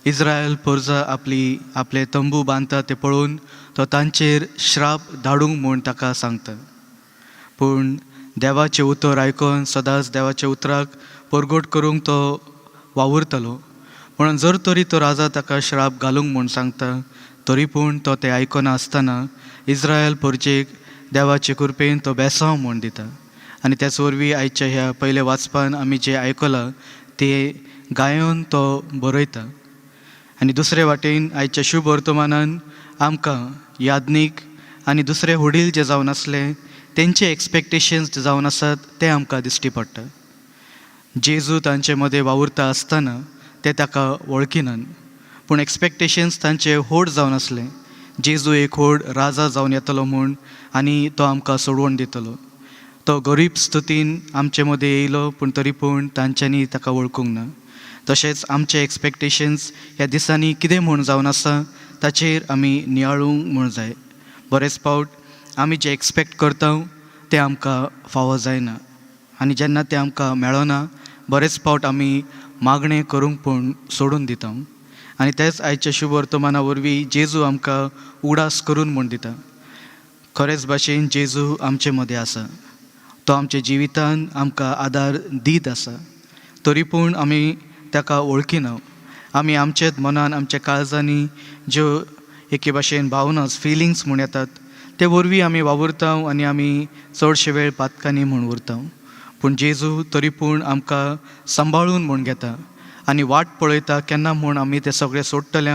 इस्रायल पोरजा आपली आपले तंबू बांदता ते पळोवन तो तांचेर श्राप धाडूंक म्हूण ताका सांगता. पूण देवाचें उतर आयकून सदांच देवाच्या उतराक परगट करूंक तो वावुरतालो. म्हणून जर तरी तो राजा ताका श्राप घालूंक म्हूण सांगता तरी पूण तो तें आयकना आसतना इस्रायल परजेक देवाचे कृपेन तो बेसांव म्हूण दिता. आनी त्याच वरवीं आयच्या ह्या पयल्या वाचपान आमी जें आयकलां तें गायोन तो बरयता. आनी दुसरे वाटेन आयच्या शुभ वर्तमानान आमकां याज्ञीक आनी दुसरे वडील जे जावन आसले तेंचे एक्सपेक्टेशन्स जे जावन आसात ते आमकां दिश्टी पडटा. जेजू तांचे मदें वावुरता आसतना ते ताका वळखिनात, पूण एक्सपेक्टेशन्स तांचे व्हड जावन आसले. जेजू एक व्हड राजा जावन येतलो म्हूण आनी तो आमकां सोडवण दितलो. तो गरीब स्तुतीन आमचे मदें येयलो, पूण तरी पूण तांच्यांनी ताका वळखूंक ना. तशेंच आमचे एक्सपेक्टेशन्स ह्या दिसांनी कितें म्हूण जावन आसा ताचेर आमी नियाळूंक म्हूण जाय. बरेच फावट आमी जें एक्सपेक्ट करता तें आमकां फावो जायना आनी जेन्ना तें आमकां मेळना बरेच फावट आमी मागणें करूंक पूण सोडून दिता. आनी तेंच आयच्या शुभ वर्तमाना वरवीं जेजू आमकां उगडास करून म्हूण दिता. खरेंच भाशेन जेजू आमचे मदें आसा, तो आमच्या जिवितान आमकां आदार दीत आसा, तरी पूण आमी ताका वळखिना. आमी आमचेच मनान आमच्या काळजांनी ज्यो एके भाशेन भावना फिलिंग्स म्हूण येतात ते वरवीं आमी वावुरता आनी आमी चडशे वेळ पातकांनी म्हूण उरता. पूण जेजू तरी पूण आमकां सांबाळून म्हूण घेता आनी वाट पळयता केन्ना म्हूण आमी ते सगळे सोडटले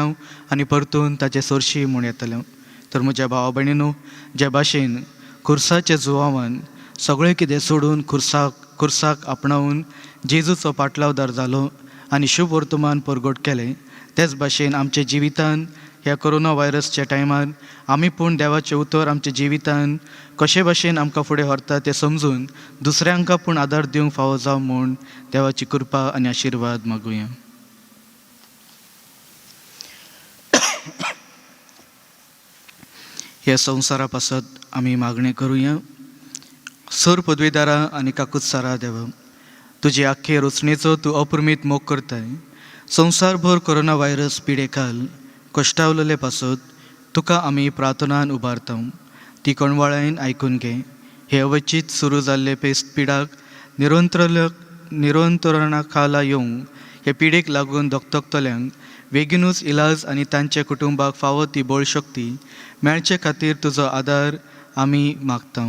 आनी परतून ताचे सरशी म्हूण येतले. तर म्हज्या भावा भयणीनो, जे भाशेन खुर्साच्या जुवावान सगळें कितें सोडून खुर्साक आपणावन जेजूचो पाटलावदार जालो आनी शुभ वर्तमान परगट केलें, तेच भाशेन आमच्या जिवितान ह्या कोरोना व्हायरसच्या टायमार आमी पूण देवाचें उतर आमच्या जिवितान कशे भाशेन आमकां फुडें व्हरता तें समजून दुसऱ्यांका पूण आदार दिवंक फावो जावं म्हूण देवाची कृपा आनी आशिर्वाद मागुया. ह्या संवसारा पासत आमी मागणें करुया. सर पदवीदारा आनी काकुत्सारा देवा, तुजे आख्खे रचणेचो तूं अपरमीत मोग करताय. संवसारभर कोरोना व्हायरस पिडेखाल कश्टावलेले पासत तुका आमी प्रार्थनान उबारता. ती कणवाळायन आयकून घे. हे अवचीत सुरू जाल्ले पेस्त पिडाक निरंतरणा खाला येवंक हे पिडेक लागून दगदगतल्यांक बेगीनूच इलाज आनी तांच्या कुटुंबाक फावो ती बळशक्ती मेळचे खातीर तुजो आदार आमी मागता.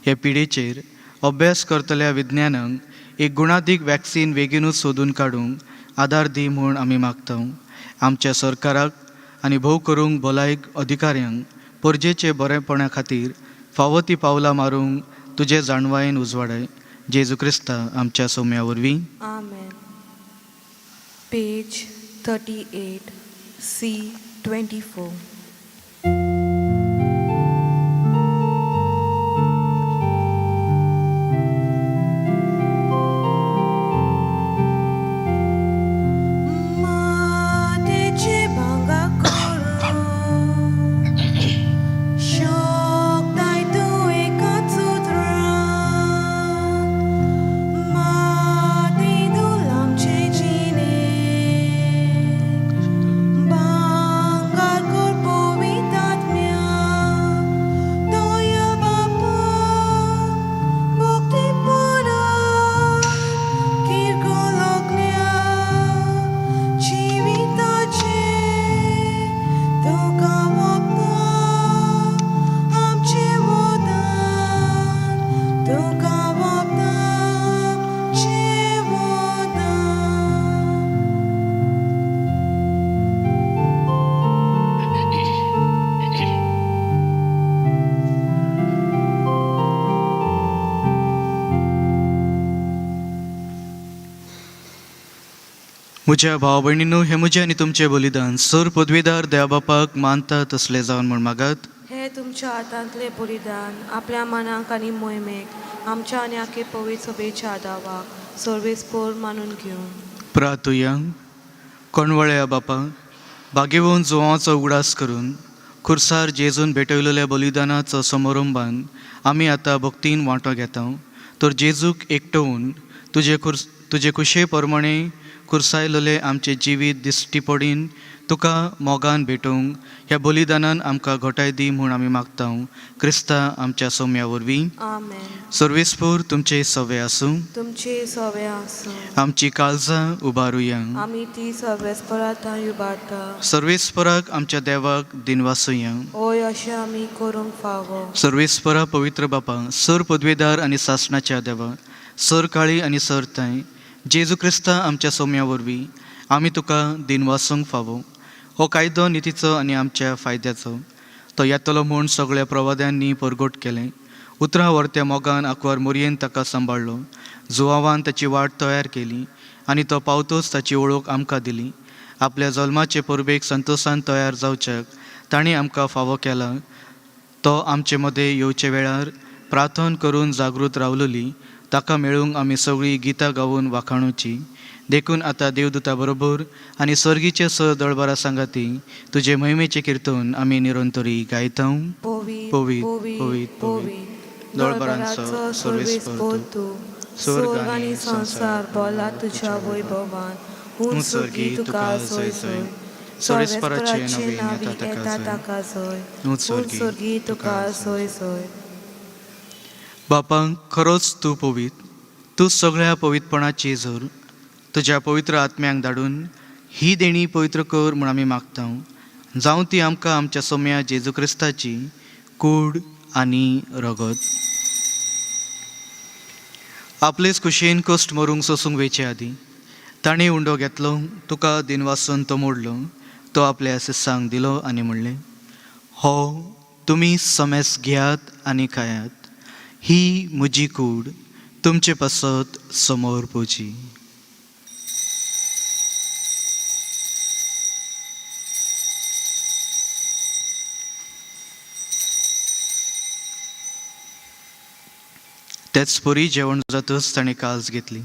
हे पिडेचेर अभ्यास करतल्या विज्ञानांक एक गुणादीक वॅक्सीन बेगीनूच सोदून काडूंक आदार दी म्हूण आमी मागता. आमच्या सरकाराक आनी भोव करूंक भलायक अधिकाऱ्यांक परजेचे बरेपणा खातीर फावो ती पावलां मारूंक तुजे जाणवायेन उजवाडाय. जेजू क्रिस्ता आमच्या सोम्या वरवीं. आमेन. Page 38, C 24. मातेचे भांगा करूं शकताय तूं एकाच उतरान, माती धूल आमचे जिणे भांगार कर पवित्र आत्म्या दया बापा भक्तीपणान किरकोळल्या जिविताचे तुका ओंपता आमचें वरदान, तुका ओंपता आमचें वरदान. म्हज्या भाव भयणींनो, हें म्हजें आनी तुमचें बलिदान सर पदवीदार देवा बापाक मानता तसलें जावन म्हूण मागात. हे तुमच्या हातांतलें बलिदान आपल्या मनाक आनी मोहिमेक आमच्या आनी आखे पवित्र सभेच्या आदावाक सर्वेस्पोर मानून घेवन. प्रातुया. कोणवळ्या बापा, बागेवन जुवाचो उगडास करून खुर्सार जेजून भेटयलेल्या बलिदानाचो समारंभान आमी आतां भक्तीन वांटो घेता. तर जेजूक एकटोवन तुजे खुशे प्रमाणे कुर्सायलेलें आमचें जिवीत दिश्टी पडीन तुका मोगान भेटोवंक ह्या बलिदानान आमकां घोटाय दी म्हूण आमी मागता. क्रिस्ता आमच्या सोम्या वरवीं. आमेन. सर्वेस्पोर तुमचे सवे आसूं. तुमचे सवे आसूं. आमची काळजां उबारुया. आमी ती सर्वेस्परा उबारता. सर्वेस्पराक आमच्या देवाक दिनवासुया. होय, अशें आमी करूंक फावो. सर्वेस्परा, पवित्र बापा, सर पदवेदार आनी सासणाच्या देवा, सर काळी आनी सर ताय, जेजू क्रिस्ता आमच्या सोम्या वरवीं आमी तुका दिनवासूंक फावो. हो कायदो नितीचो आनी आमच्या फायद्याचो. तो येतलो म्हूण सगळ्या प्रवाद्यांनी परगट केलें. उतरां व्हरत्या मोगान आंकवार मोरयेन ताका सांबाळ्ळो. जुवावान ताची वाट तयार केली आनी तो पावतोच ताची वळख आमकां दिली. आपल्या जल्माचे परबेक संतोशान तयार जावच्याक तांणी आमकां फावो केला. तो आमचे मदें येवचे वेळार प्रार्थना करून जागृत रावलोली ताका मेळूंक आमी सगळीं गितां गावून वाखाणुची. देखून आतां देवदूता बरोबर आनी सर्गीचे स दळबारा सांगाती तुजे मोहिमेचें कीर्तन आमी निरंतरी गायता. पवित्र, पवित्र, पवित्र, पवित्र, पवित्र, दळबारांचो दळबाराचो सर्वेस्पर सर्वेस्पर तूं. तूं. स्वर्ग स्वर्ग आनी आनी संवसार संवसार भरला तुज्या वैभवान. हून स्वर्गी स्वर्गी तुका तुका जय जय जय. जय. सर्वेस्पराचे सर्वेस्पराचे नवीन नांवी येता ताका येता जय. ताका जय. हून हून स्वर्गी स्वर्गी तुका तुका जय. जय जय. बापा, खरोच तूं पवित्र, तूं सगळ्या पवित्रपणाची जोर. तुज्या पवित्र आत्म्यांक धाडून ही देणी पवित्र कर म्हूण आमी मागता. जावं ती आमकां आमच्या सोम्या जेजू क्रिस्ताची कूड आनी रगत. आपलेच कुशेन कश्ट मरूंक सोसूंक वेचे आदीं ताणें उंडो घेतलो, तुका दिनवासून तो मोडलो, तो आपल्या शिस्सांक दिलो आनी म्हणलें, हो तुमी समेस घेयात आनी खायात. ही म्हजी कूड तुमचे पासत समोर पोची. तेच परी जेवण जातच ताणें काज घेतली,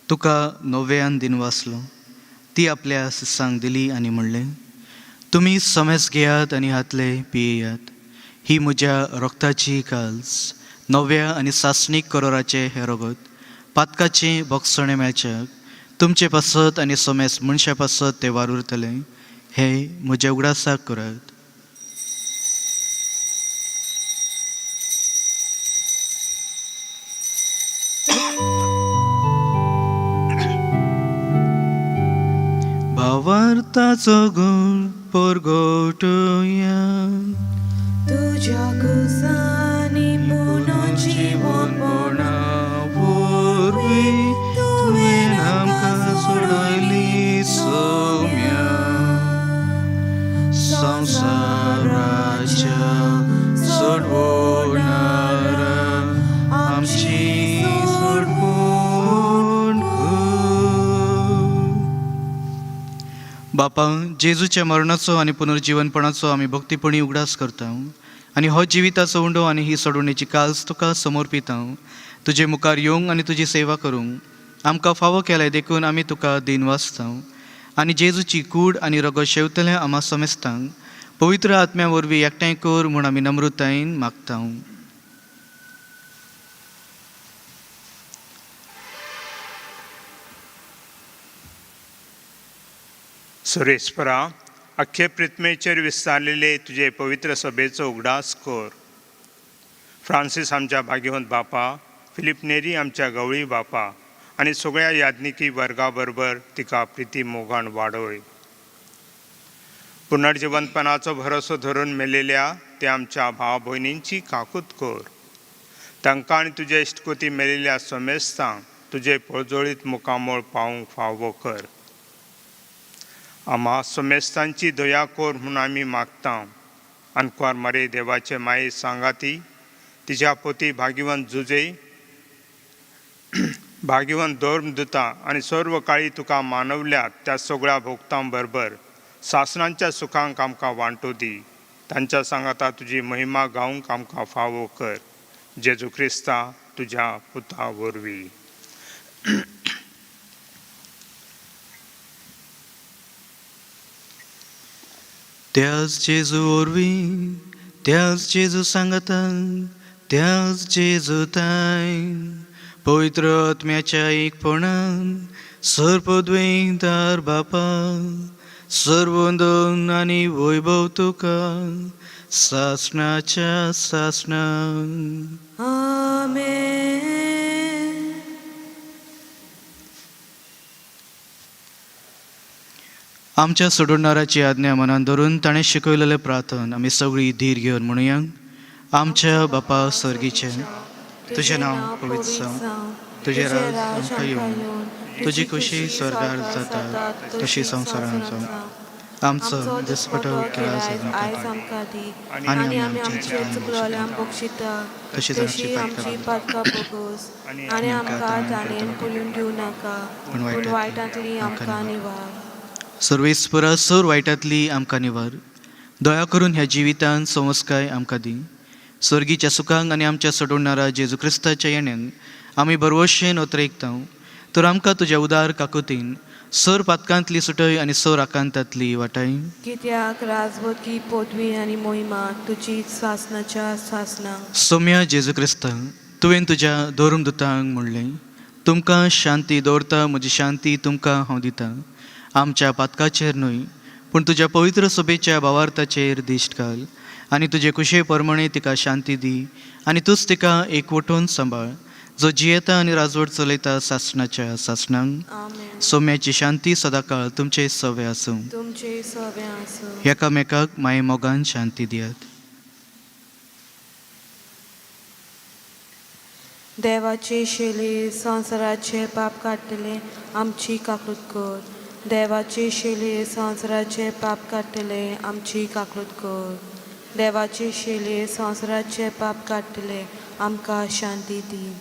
तुका नव्यान दिनवासलो, ती आपल्या शिस्सांक दिली आनी म्हणलें, तुमी समेस घेयात आनी हातले पियेयात. ही म्हज्या रक्ताची काल्स, नव्या आनी सासणीक करोराचें हें रगत. पातकाचें भोगसणें मेळच्याक तुमचे पासत आनी समेस मनशा पासत तें वारुरतलें. हें म्हज्या उगडासाक करात. भावार्थाचो गुण परगटुया. तुज्या कुसांनी पुनर्जीवनपणा वरवीं तुवें आमकां सोडयली सोम्या, संवसाराच्या सोडवणारा आमची सोडवण कर. बापा, जेजूच्या मरणाचो आनी पुनर्जीवनपणाचो आमी भक्तीपणी उगडास करता आनी हो जिविताचो उंडो आनी ही सोडवणेची काल्स तुका समर्पिता. तुजे मुखार येवंक आनी तुजी सेवा करूंक आमकां फावो केलाय देखून आमी तुका दिनवासता. आनी जेजूची कूड आनी रगत शेवतल्या आमा समेस्तांक पवित्र आत्म्या वरवीं एकठांय कर म्हूण आमी नम्रतायेन मागता. सुरेश्वरा, अख्खे पृथ्वेचेर विस्तारलेले तुजे पवित्र सभेचो उगडास कर. फ्रांसीस आमच्या भाग्यवंत बापा, फिलीप नेरी आमच्या गवळी बापा आनी सगळ्या याज्ञिकी वर्गा बरोबर तिका प्रिती मोगान वाडोय. पुनर्जिवंतपणाचो भरोसो धरून मेलेल्या त्या आमच्या भाव भयणींची काकूत कर. तांकां आनी तुजे इश्टकोती मेलेल्या समेस्तांक तुजे पळजोळीत मुखामळ पावूंक फावो कर. आमा समेस्तांची दया कर म्हूण आमी मागता. आनकुवार मरे देवाचे माये सांगाती तिच्या पोती भाग्यवंत जुजे, भाग्यवंत धर्मदुता आनी सर्व काळी तुका मानवल्यात त्या सगळ्या भोगतां बरोबर सासणांच्या सुखांक आमकां वांटो दी. तांच्या सांगाता तुजी महिमा गावंक आमकां फावो कर. जेजू क्रिस्ता तुज्या पुता वरवीं. त्याच जेजू वरवीं, त्याच जेजू सांगातान, त्याच जेजू ताय, पवित्र आत्म्याच्या एकपणान सर्पद्वैंदार बापा सर्वंदन आनी वैभव तुका सासणाच्या सासणा. आमेन. आमच्या सोडणाराची आज्ञा मनान धरून ताणें शिकयलेलें प्रार्थन आमी सगळीं धीर घेवन म्हणुया. आमच्या बापा सर्गीचें, तुजें नांव पवित्र जावं, तुजें राज आमकां येवं, तुजी खुशी स्वर्गार जाता तशी संवसारांत जावं. आमचो दिसपटो केला आयज आमकां दी आनी आमी आमचे चुकलोल्यांक बक्षिता तशी आमची पातकां बोगोस आनी आमकां ताणें पुरून दिवं नाका, पूण वायटांतली आमकां निवार. सर्वेस्परा सर वायटांतली आमकां निवार. दया करून ह्या जिवितांत संवस्काय आमकां दी. स्वर्गीच्या सुखांक आनी आमच्या सोडवणारा जेजू क्रिस्ताच्या येण्यान आमी बरवशेन ओतरेकता. तर आमकां तुज्या उदार काकुतीन सर पातकांतली सुटय आनी सर आकांतांतली वाटाय. कित्याक राजवतकी पदवी आनी मोहिमा तुजी सासनाच्या सासना. सोम्या जेजू क्रिस्ता, तुवें तुज्या धर्मदुतांक म्हणलें, तुमकां शांती दवरता, म्हजी शांती तुमकां हांव दितां. आमच्या पातकाचेर न्हय पूण तुज्या पवित्र सभेच्या भावार्थाचेर दिश्ट घाल आनी तुजे कुशे प्रमाणे तिका शांती दी आनी तूंच तिका एकवटून सांबाळ, जो जियेता आनी राजवट चलयता सासणाच्या सासणांक. आमेन. सोम्याची शांती सदांकाळ तुमचे सवे आसूं. तुमचे सवे आसूं. एकामेकाक माये मोगान शांती दियात. देवाचे शेले संवसाराचे पाप काडटले आमची काकूत कर. देवाचे शेले संवसाराचे पाप काडटले आमची काकूत कर. देवाचे शेले संवसाराचे पाप काडटले आमकां शांती दी.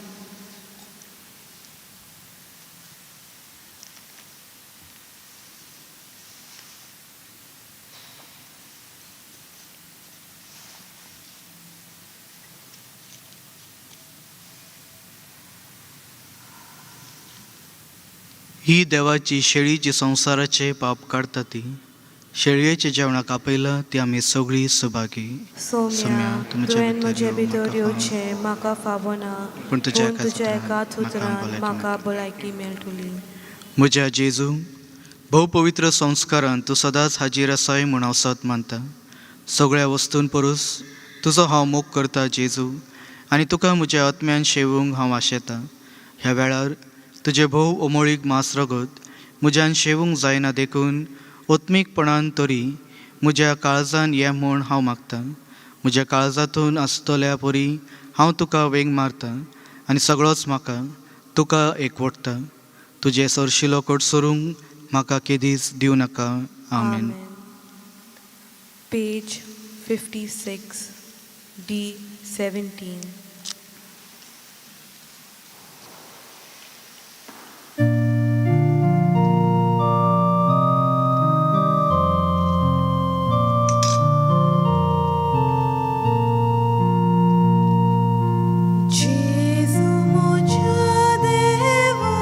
ही देवाची शेळी जी संवसाराचे पाप काडटा ती शेळयेच्या जेवणाक आपयला ती आमी सगळीं सभागी. सोम्या, तुवें म्हजे भितर येवचें म्हाका फावना, पूण तुज्या पूण तुज्या एकाच उतरान उतरान म्हाका भलायकी मेळटली. म्हज्या जेजू, भोव पवित्र संस्कारान तूं सदांच हाजीर आसाय म्हूण हांव सत मानता. सगळ्या वस्तून परस तुजो हांव मोग करता जेजू, आनी तुका म्हज्या आत्म्यान शेवूंक हांव आशेतां. ह्या वेळार तुजें भोव अमोळीक मांस रगत म्हज्यान शेवूंक जायना देखून ओत्मीकपणान तरी म्हज्या काळजान ये म्हूण हांव मागतां. म्हज्या काळजांतून आसतल्या परी हांव तुका वेंग मारतां आनी सगळोच म्हाका तुका एकवटता. तुजें सरशिलो कडसरूंक म्हाका केदीच दिवं नाका. आमेन. Page 56, D 17. जेजू म्हज्या देवा,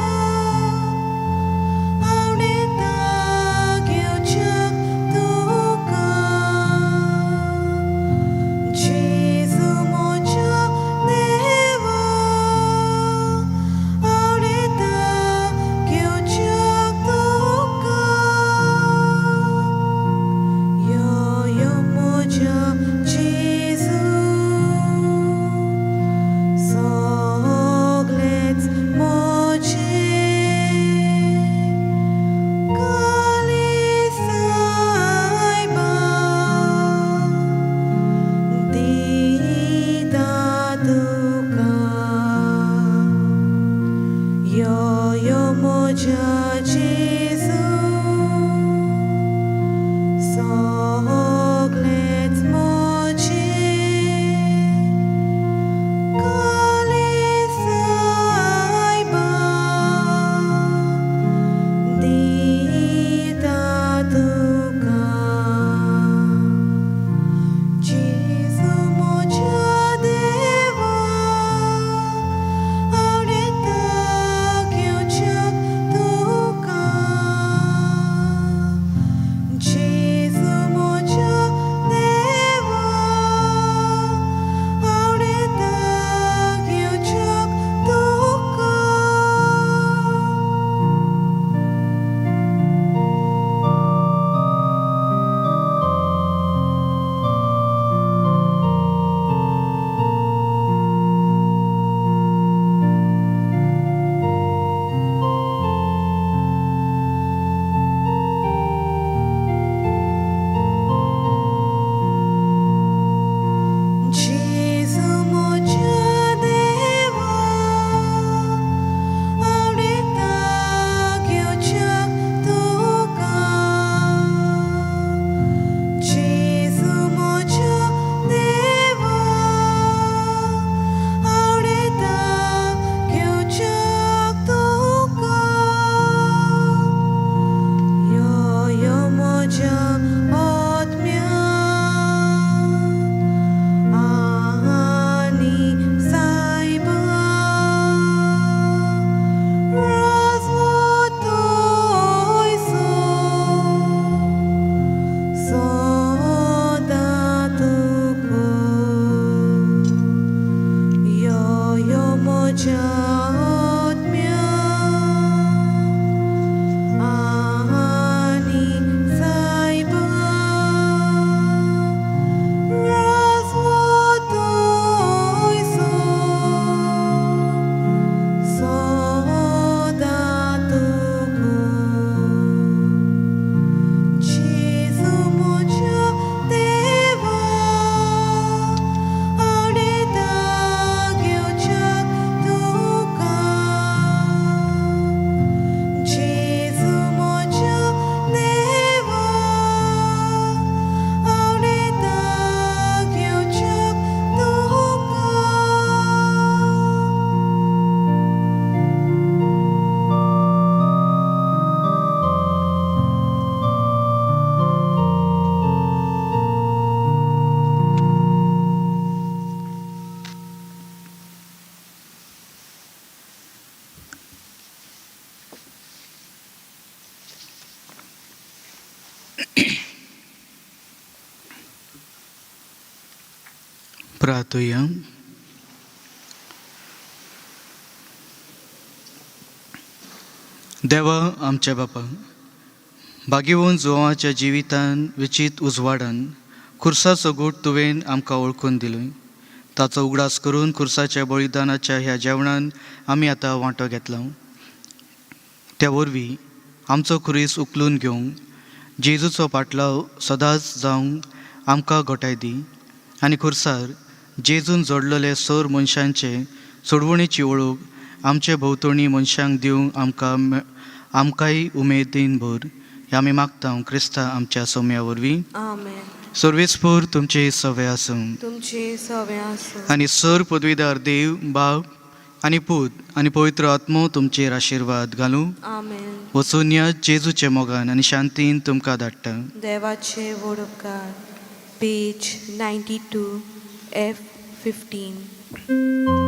आवडीता घेवच्याक तुका. जेजू म्हज्या प्रार्थुया. देवा आमच्या बापा, भाग्यवंत जुवाच्या जिवितान विचीत उजवाडान खुर्साचो गूट तुवें आमकां वळखून दिलोय. ताचो उगडास करून खुर्साच्या बलिदानाच्या ह्या जेवणान आमी आतां वांटो घेतला. त्या वरवीं आमचो खुरीस उखलून घेवंक जेजूचो पाटलाव सदांच जावंक आमकां घटाय दी आनी खुर्सार जेजून जोडलेले सोर मनशांचे सोडवणेची वळख आमचे भोंवतणी मनशांक दिवंक आमकां आमकांय उमेदीन भर. हे आमी मागता क्रिस्ता आमच्या सोम्या वरवीं. आमेन. सर्वेस्पूर तुमचे सवे आसूं. तुमचे सवे आसूं. आनी सर पदवीदार देव बाब आनी पूत आनी पवित्र आत्मो तुमचेर आशिर्वाद घालूं. आमेन. वचून या जेजूच्या मोगान आनी शांतीन तुमकां धाडटा. देवाचे व्हड उपकार. Page 92 F 15.